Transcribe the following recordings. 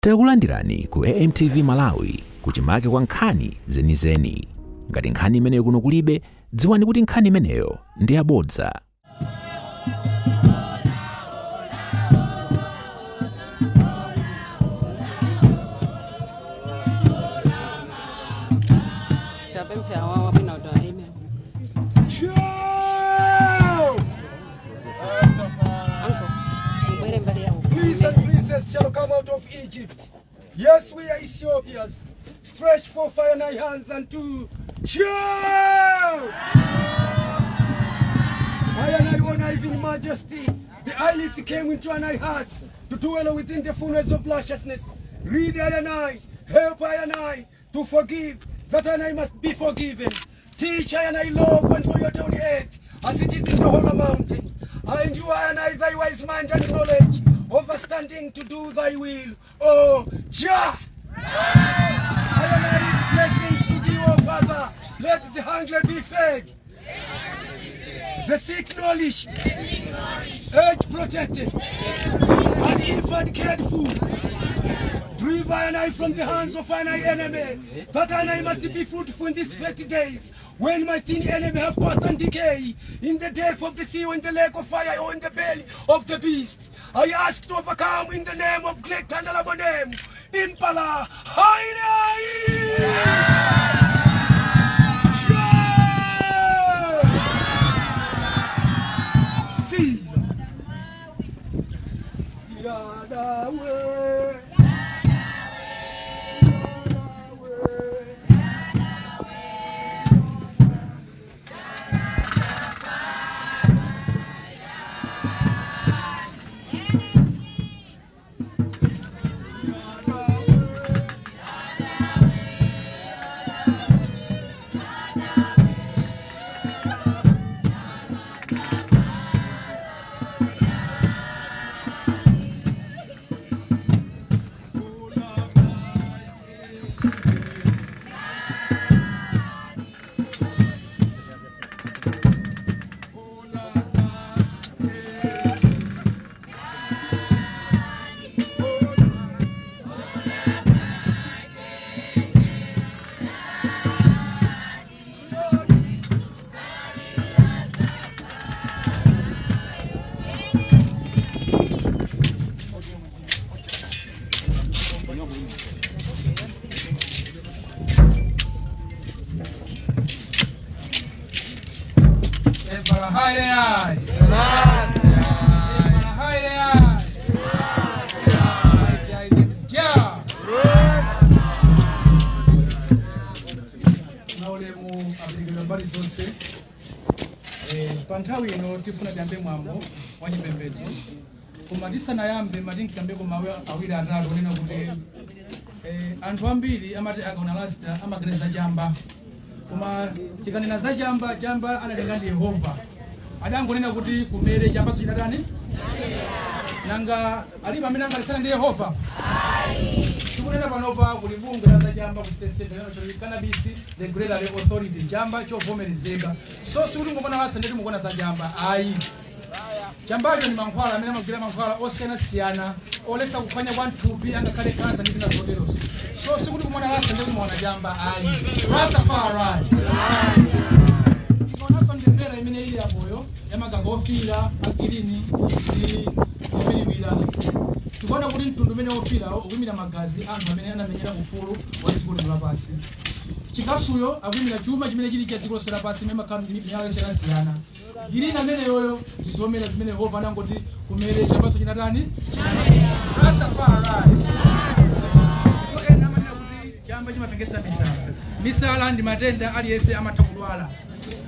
Takulandirani ku AMTV Malawi kuchimake kwa nkhani zenizeni. Ngati nkhani imeneyo kuno kulibe, dziwani kuti nkhani imeneyo ndi yabodza. Tapemphera wawa mwina kuti amen. Uncle, mubwere mbali yawo. Prince and princess shall come out of Egypt. Yes, we are Ethiopians. Stretch forth fire thy hands unto Shem. I and I honor even majesty. The eyelids came into our hearts to dwell within the fullness of righteousness. Read I and I, help I and I to forgive, that I and I must be forgiven. Teach I and I love and loyalty on earth as it is in the holy mountain. I endure I and I thy wise mind and knowledge, overstanding to do thy will. Oh, Jah! I and I blessings to thee, O Father. Let the hungry be fed, the sick nourished, age protected, and infant cared for. Deliver I and I from the hands of an enemy, that I and I must be fruitful in these first days, when my thin enemy have passed and decay, in the depth of the sea, or in the lake of fire, or in the belly of the beast. I ask to overcome in the name of great and name, Impala, Haile! See. Yahweh. Emperor Haile Selassie. Emperor Haile Selassie. Name is Jah. Maulemu aperekedwa mbali zonse. Pa nthawi ino tifuna tiyambe mwambo wa chipembedzo, koma tisanayambe mati nkambeko mawu awiri atatu onena kuti anthu ambiri amati akaona rasta amaganiza chamba, koma tikanena za chamba, chamba analenga ndi Yehova. Adangonena kuti kumere, chamba sichinatani. Nanga alipo amene angaletsana ndi Yehova? Tikunena panopa kuli bungwe la zachamba ku State Center Cannabis Regulatory Authority, chamba chovomerezeka. So sikuti mukuona rasta ndeti mukuona za chamba, ayi. Chambacho ndi mankhwala amene amagwira mankhwala osiyanasiyana oletsa kuphwanya kwa mthupi, angakhale kansa ndi zina zoterozo. So sikuti kumuona rasta ndeti muona chamba, ayi. Rastafari. Tikaonanso mbendera imene ili apoyo ya makanga ofira, a green ndi obiriwira, tikuona kuti mtundu umene ofirawo ukuyimira magazi anthu amene anamenyera ufulu wa dziko lino lapansi. Chikasuyo akuyimira chuma chimene chili cha dziko lonse lapansi imene makhala miyala yosiyanasiyana. Green ameneyoyo ndi zomera zimene Yehova anangoti kumere, chambaso chinatani. Rastafari. Ena amanena kuti chamba chimapengetsa misala. Misala ndi matenda, aliyense amatha kudwala.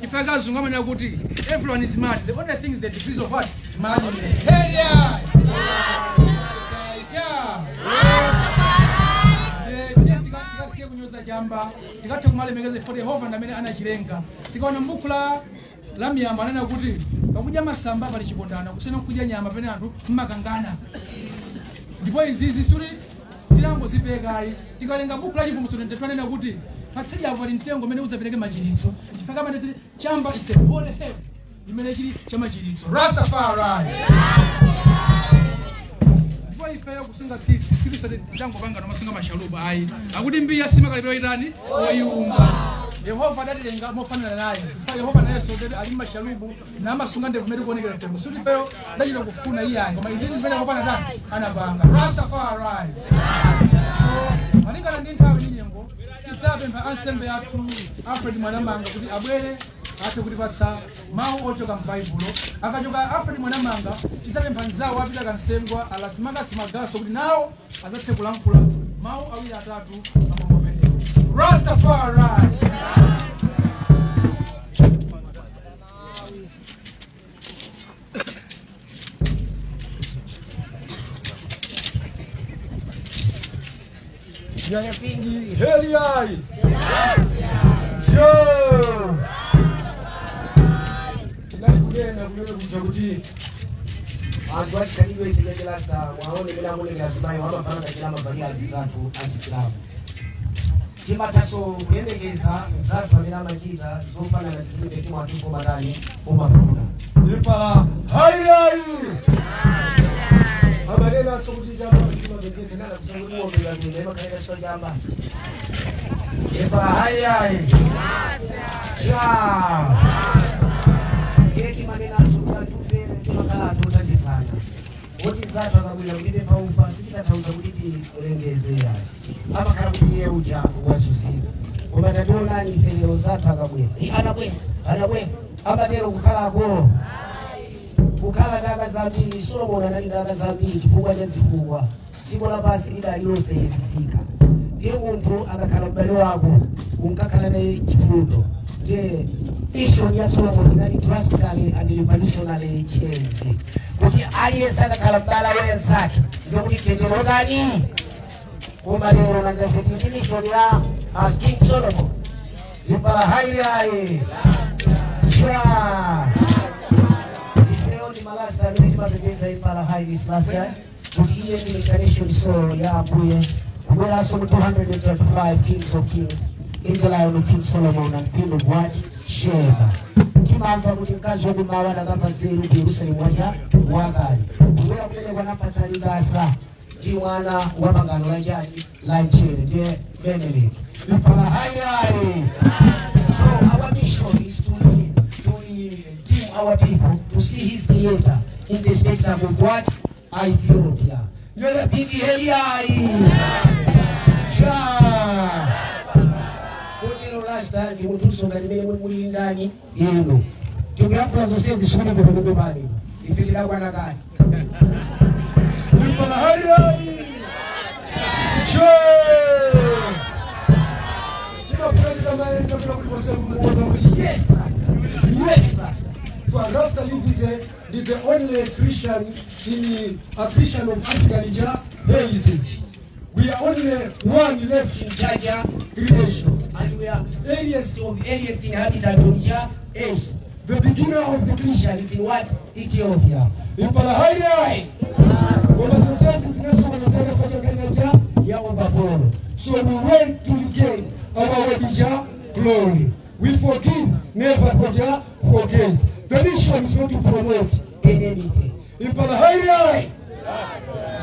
Chifukwa azungu amanena kuti everyone is mad, the only thing is the degrees of what? Madness. Hey, yeah. Yeah. Tikasiye kunyoza chamba, tikathe kumalemekeza ifo Yehova ndi amene anachilenga. Tikaona m'buku la Miyambo anena kuti pakudya masamba pali chikondano kusiyana kudya nyama pamene anthu mmakangana. Ndipo izizi suli tilangozipekayi. Tikawerenga buku la Chivumbulutso 22 anena kuti patsidyapo pali mtengo umene udzapereke machiritso. Chifukwa amene tili chamba, it's a holy herb imene chili cha machiritso. Rastafari. Ndipo So ifeyo kusunga tsitsi sitisatangopanga nomasunga masharubu ayi, akuti mbiya simakalipiro itani oyiumba. Yehova adatilenga mofanana naye. Fa Yehova nayenso kuti ali masharubu namasunga ndevu mmene tikuonekera mtengo. Suti ifeyo ndachita kufuna iyani, koma izizi zimene Yehova anatani anapanga. Rastafari. So malingana ndi nthawi ndi nyengo, tidzapempha ansembe athu Alfred Mwanamanga kuti abwere athe kutipatsa mawu ochoka m'Baibulo. Akachoka Alfred Mwanamanga, tidzapempha nzawo apita Kansengwa Alasimakasimagaso kuti nawo adzathe kulankhula mawu awiri atatu pamwambo umenewu. Rastafari. Nyanyapingi heli ai jo tinali kunena kumene kuja kuti anthu achikhalidwe ife chachilasta mwaone mene akunenera azimayi amafana kachira amavalira azizathu achisilamu. Timathanso kuyembekeza zathu amene amachita zofanana ndi zimene timwathu matani umafuna. Ipala hailai amanenanso kuti chamba chimapembedza. Nanakusanguliwombedwa imakhalira siko chamba. Ipala hayihayi ja ndiye timanenaso kuti anthufe timakhala anthu othandizana, oti zathu akabwera kulibe paufa sititanthauza kuti tilengezera, amakhala kuti iye uja wazunzika. Koma tationani ife lero, zathu akabwera, "Ii, anabwera anabwera," amatero kukhalako kukhala ndaka zambiri. Solomoni anali ndaka zambiri chifukwa cha zifukwa dziko lapansi lidali losayezesika. Ndiye munthu akakhala m'bale wako unkakhala naye chifundo. Ndiye mission ya Solomon inali drastically and revolutionary change, kuti aliyense akakhala m'bale wenzake ndikuti tendero tani. Koma lero nangafeti ndi mission ya King Solomon. Ipala hayihayi cha ifeyo ndi malasta amene timapembedza Impala Haile Selassie kuti iye ndi incarnation soul ya Ambuye, kubweranso mu 225 kings of kings in the lion of King Solomon and Queen of what? Sheba. Timamva kuti mkazi wakumawa adakamva nzeru ku Yerusalemu wacha wakale, kubwera kumene kwanampatsa likasa ndi mwana wa pangano lachani la mchere, ndiye Menelik. Ipala hayihayi. So our mission is to redeem our people to see his creator in the spectacle of what? Ethiopia. Yole bigi heliai. Ja. Kotero rasta ndi munthu ngati mmene muli ndani inu. Tikuyankhula zonsezi sikuti kutukuko pali. Ife tidakwana kale. Ipala hailai jo chimafuna maenda kuna kuti kose kumuona kuti Yes, Rasta. Yes, Rasta. For Rasta Livite is the only Christian in a Christian of African heritage. We are only one left in Jaja creation. And we are earliest of earliest inhabitant on the earth. The beginner of the Christian is in what? Ethiopia. Ipala hailai koma zonsezi zinasokonezeka pachakanya ya Babolo. So we went to regain our Wadija glory. We forgive, never forget, forget. The mission is not to promote enmity. Ipala hailai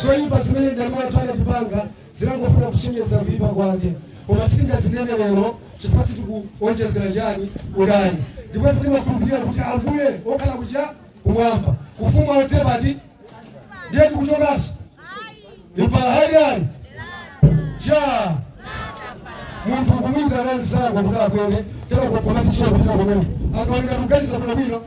zoyipa zimene ndamwatwana kupanga zinangofuna kusonyeza kuyipa kwake, koma sitingazinene lero chifukwa sitikuonjezera chani udani. Ndipo timakhulupirira kuti Ambuye okhala kucha kumwamba kufumu aotsepati ndiye tikuchokanso. Ipala hailai ja munthu kumwita ananzako kuti abwere tena kukomatisokulira komweko akaoneka kuganiza bwinobwino.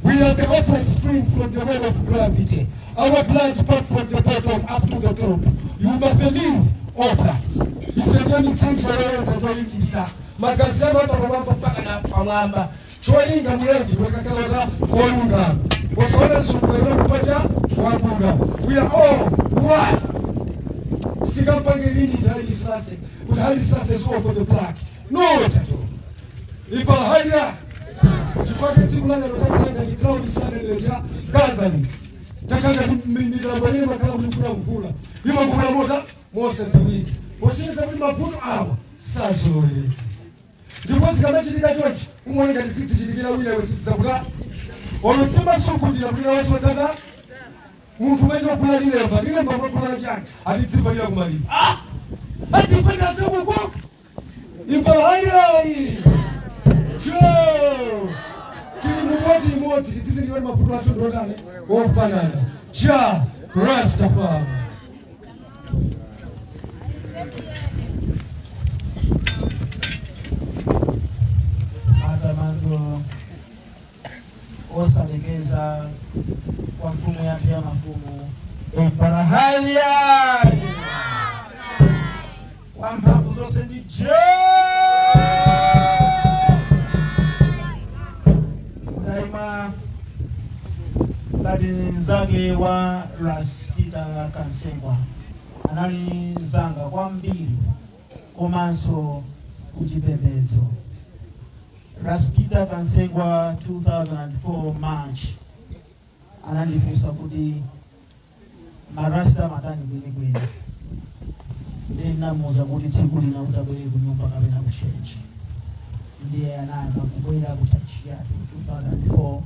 We are the upright stream from the well of gravity. Our blood pumped from the bottom up to the top. You must live upright. Ife ndiye mitsinje yoyenda choyikirira magazi amamba pamwamba mpaka na pamwamba. Cholinga mulengi wekakalota olungama posaona msungwero kupacha wabuda. We are all one. Singampange lini Haile Selassie kuti Haile Selassie is all for the black? No, at all. Ipala haila chifukwa tsiku lana lotakanga ndi cloud suddenly gathering takanga mitambo ine makhala kuti mvula imakubwera mota mosadziwika, posonyeza kuti mavuto awa sazolowereka. Ndipo zikamachitika chonchi umone ngati zidzichitikira wina iwe sizidzakuta olo timasukutira kuti nawasotata. Munthu umene wagula lilemba, lilemba mwagula chani? Atidzivalira kumaliro. Ah! Adzivalira zakuko. Impahairai. Jo! Tili mumodzi imodzi, tidzizindiwa mavuto athu ndotani ofanana. Jah Rastafari. Matamando osalekeza kwa mfumu yathu ya mafumu, Emperor wa mphamvu zonse ndi Jah. Daima ngati nzake wa Ras Peter Kansengwa, anali mzanga kwambiri komanso kuchipembedzo. Ras Peter Kansengwa, 2004 March anandifunsa kuti marasta matani kwenikweni. Ndinamuwuza kuti tsiku lina udzabwere ku nyumba kapena ku church. Ndiye anayamba kubwera ku church yathu 2004.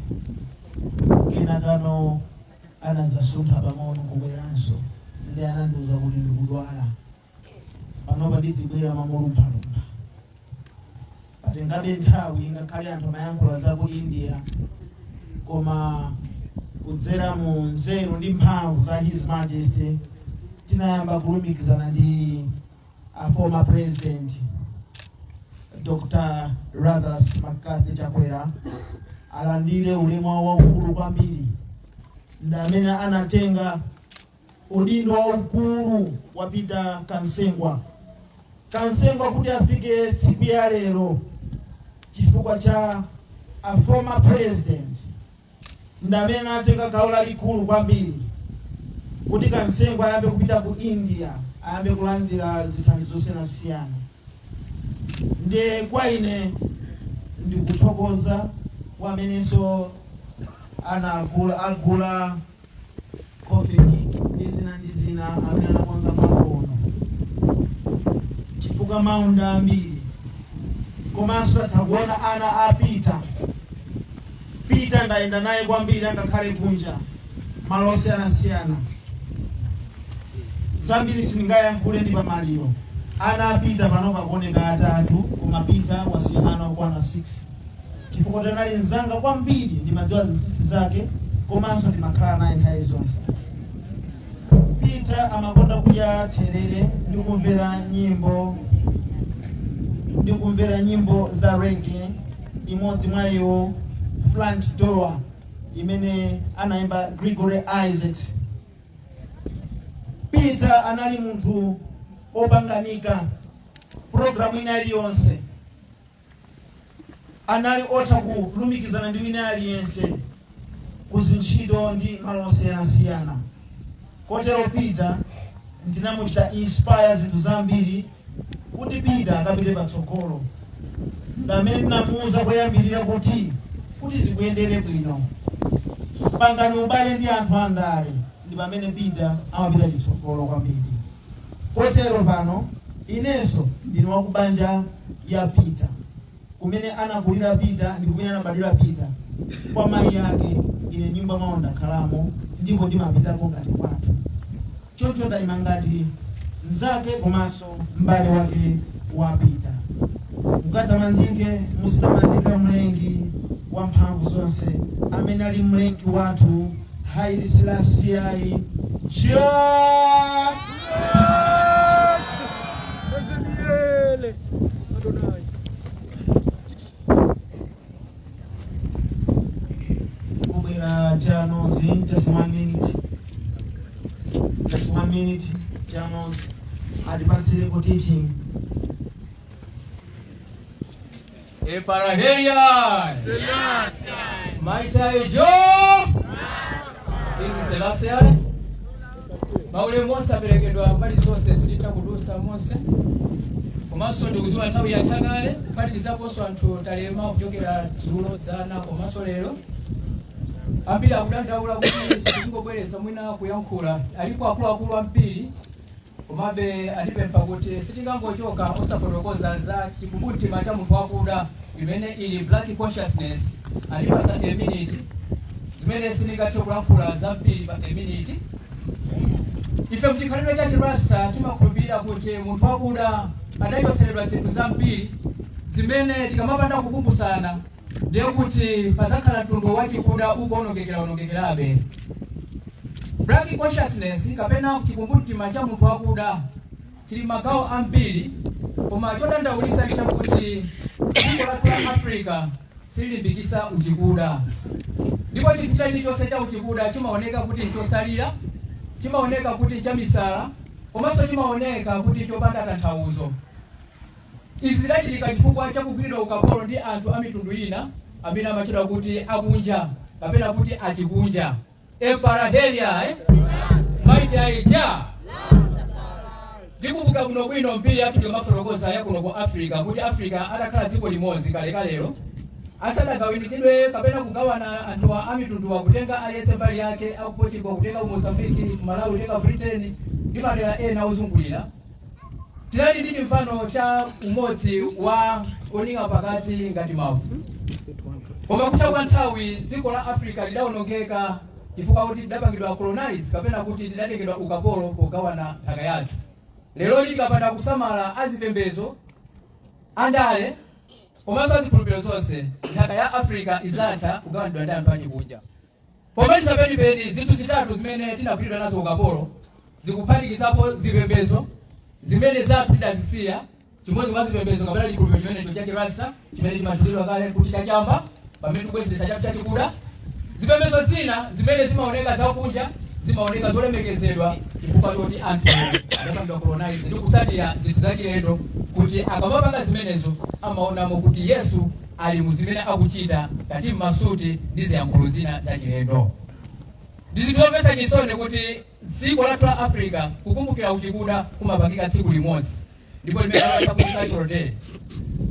Kenakano anazasuntha pang'ono kubweranso, ndiye anandiwuza kuti ndikudwala, panopa ndidzibwera mamolumphalumpha. Patengabe nthawi, ngakhale anthu amayankhula za ku India, koma kudzera mu nzeru ndi mphamvu za His Majesty tinayamba kulumikizana ndi a former President Dr Lazarus McCarthy Chakwera, alandire ulemu wawo waukulu kwambiri, ndi amene anatenga udindo waukulu wa Peter Kansengwa. Kansengwa kuti afike tsiku ya lero chifukwa cha a former president, ndi amene anatenga gawo lalikulu kwambiri kuti Kansengwa ayambe kupita ku India, ayambe kulandira zithandizo zosiyanasiyana. Ndiye kwa ine ndikuthokoza kwa amenenso anagula, agula coffin ndi zina ndi zina, amene anakonza mwambo uno, chifukwa maunda ambiri. Komanso tatha kuona ana a Peter. Peter ndayenda naye kwambiri, angakhale kunja, malo osiyanasiyana. Zambiri sindingayankhule, ndi pamaliro. Ana a Peter pano pakuoneka atatu, koma Peter wasiya ana okwana 6. Chifukwa tanali mzanga kwambiri, ndimadziwa zinsinsi zake komanso ndimakhala naye nthawi zonse. Peter amakonda kudya therere ndi kumvera nyimbo za reggae, imodzi mwa iwo Front Door imene anayimba Gregory Isaacs. Peter anali munthu opanganika programu ina iliyonse, anali otha kulumikizana ndi wina aliyense kuzintchito ndi malo osiyanasiyana. Kotero Peter ndinamuchita inspire zinthu zambiri kuti Peter akapite patsogolo. Ndamene ndinamuwuza koyambirira kuti zikuyendere bwino, pangani ubale ndi anthu andale, ndi pamene Peter amapita chitsogolo kwambiri. Kotero pano inenso ndine wakubanja ya Peter. Kumene anakulira Peter ndi kumene anabadwira Peter kwa mayi ake, ine nyumba mwawo ndakhalamo ndipo ndimapitako ngati kwathu. Choncho ndayima ngati mnzake komanso m'bale wake wa Peter. Mukatamandike, muzitamandika mlengi wa mphamvu zonse amene ali mlengi wathu, Haile Selassie Jah. Ezekiel Adonai. Kubwera chanozi, just one minute, just one minute. Chanozi atipatsireko teaching. Emperor Mighty Jah King Selassie. Maulemu onse aperekedwa mbali zonse, zilita kudusa monse, komanso ndikuziwa nthawi yathakale, kuphatikizaponso anthu talema kuchokera dzulo, dzana komanso lero. Ambiri akudandaula kuti sitingobwereza mwina kuyankhula, alipo akuluakulu ambiri, komabe andipempha kuti sitingangochoka osafotokoza za chikumbumtima cha munthu wakuda imene ili black consciousness. Andipasa a minute zimene Zimene sindingathe kulankhula zambiri pa a minute. Ife mchikhalidwe cha Chirasta timakhulupirira kuti munthu wakuda adachotseredwa zinthu zambiri zimene tikamapanda kukumbusana, ndiye kuti pazakhala mtundu wachikuda ukuonongekera onongekerabe. Black consciousness kapena chikumbumtima cha munthu wakuda chili magawo ambiri, koma chodandaulisa chakuti dziko lathu la Africa sililimbikisa uchikuda, ndipo chinthu chilichonse cha uchikuda chimaoneka kuti nchosalira, chimaoneka kuti nchamisala, komanso chimaoneka kuti chopanda tanthauzo. Izi zidachitika chifukwa chakugwiridwa ukapolo ndi anthu a mitundu ina amene amatchedwa kuti akunja kapena kuti achikunja. Emperor Helia, eh? Mighty aija. Ndikumbuka bwinobwino mbiri yathu yomafotokoza ya kuno ku Africa, kuti Africa atakhala dziko limodzi kalekalero, asadagawinikidwe kapena kugawana anthu a mitundu kutenga aliyense mbali yake, aku Portugal kutenga ku Mozambique, ku Malawi kutenga Britain ndi madera ena ozungulira, tinali ndi chimfano cha umodzi wa oninga pakati ngati mavu. Koma kutha kwa nthawi dziko la Africa lidawonongeka chifukwa kuti lidapangidwa colonize kapena kuti lidatengedwa ukapolo pogawana nthaka yathu. Lero likapanda kusamala, azipembezo, andale komanso azikhulupiriro zonse, nthaka ya Africa izatha kugawanidwa ndi anthu achikunja. Pomaliza penipeni, zinthu zitatu zimene tinagwiridwa nazo ukapolo zikuphatikizapo zipembezo zimene zathu tidazisiya. Chimodzi mwa zipembezo kapena chikhulupiriro chimenecho cha Chirasta, chimene chimatchulidwa kale kuti chachamba, pamene tikubwezeretsa chathu chachikuda. Zipembezo zina zimene zimaoneka zakunja zimaoneka zolemekezedwa chifukwa choti anthu adapangidwa colonize ndi kusatira zinthu zachilendo, kuti akamapanga zimenezo amaonamo kuti Yesu ali mu zimene akuchita, kati mmasuti ndi ziyankhulo zina zachilendo. Ndi zinthu zomvetsa chisoni kuti dziko lathu la Africa kukumbukira uchikuda kumapangika tsiku limodzi, ndipo limene kuti Cultural Day.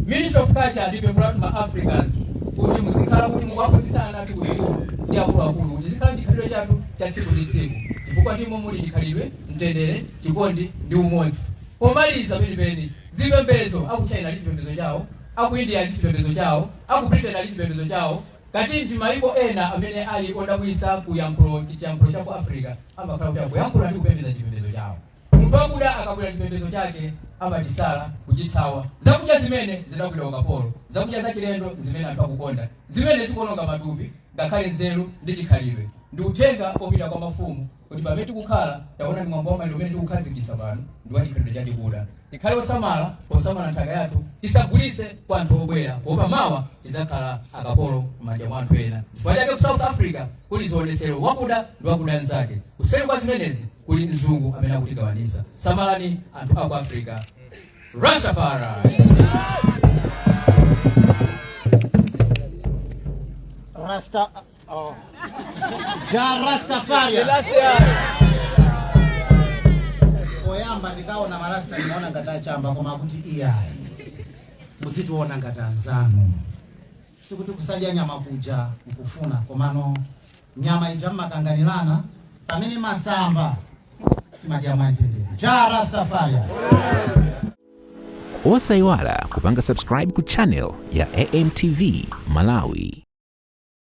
Ministry of Culture, ndi pempho lathu ma Africans kuti muzikhala kuti mukuwaphunzitsa ana athu ku sukulu ndi akuluakulu kuti zikhala chikhalidwe chathu cha tsiku ndi tsiku, chifukwa ndimo muli chikhalidwe, mtendere, chikondi ndi umodzi. Pomaliza penipeni, zipembedzo, aku China ali chipembedzo chawo, aku India ali chipembedzo chawo, aku Britain ali chipembedzo chawo, kati ndi maiko ena amene ali odabwisa ku yankhulo, chiyankhulo cha ku Africa, amakhala kuti akuyankhula ndi kupembedza chipembedzo chawo. Munthu wakuda akabwera, chipembedzo chake amachisala, kuchithawa. Zakudya zimene zidagwidwa ukapolo, zakudya zachilendo zimene anthu akukonda, zimene zikuononga matupi ngakhale nzeru ndi chikhalidwe. Ndi uthenga opita kwa mafumu kuti pamene tikukhala, taona ni mwambo wa maliro umene tikukhazikitsa pano ndi wa chikhalidwe chachikuda. Tikhale osamala posamala nthaka yathu, tisagulitse kwa anthu obwera, kuopa mawa tidzakhala akapolo m'manja mwa anthu ena. Chifukwa chake ku South Africa kuli zionesero, wakuda ndi wakuda nzake. Kuseri kwa zimenezi kuli mzungu amene akutigawanitsa. Samalani, anthu aku Africa. Rastafari. Rasta. Oh. Ja Rastafari. Poyamba ndikaona marasta ndinaona ngati achamba, koma kuti iyayi, muzitiona ngati anzanu. Sikuti kusadya nyama kuja nkufuna, komano nyama ija mmakanganirana, pamene masamba timadya mwamtendere. Ja Rastafari. Osayiwala kupanga subscribe ku channel ya AMTV Malawi.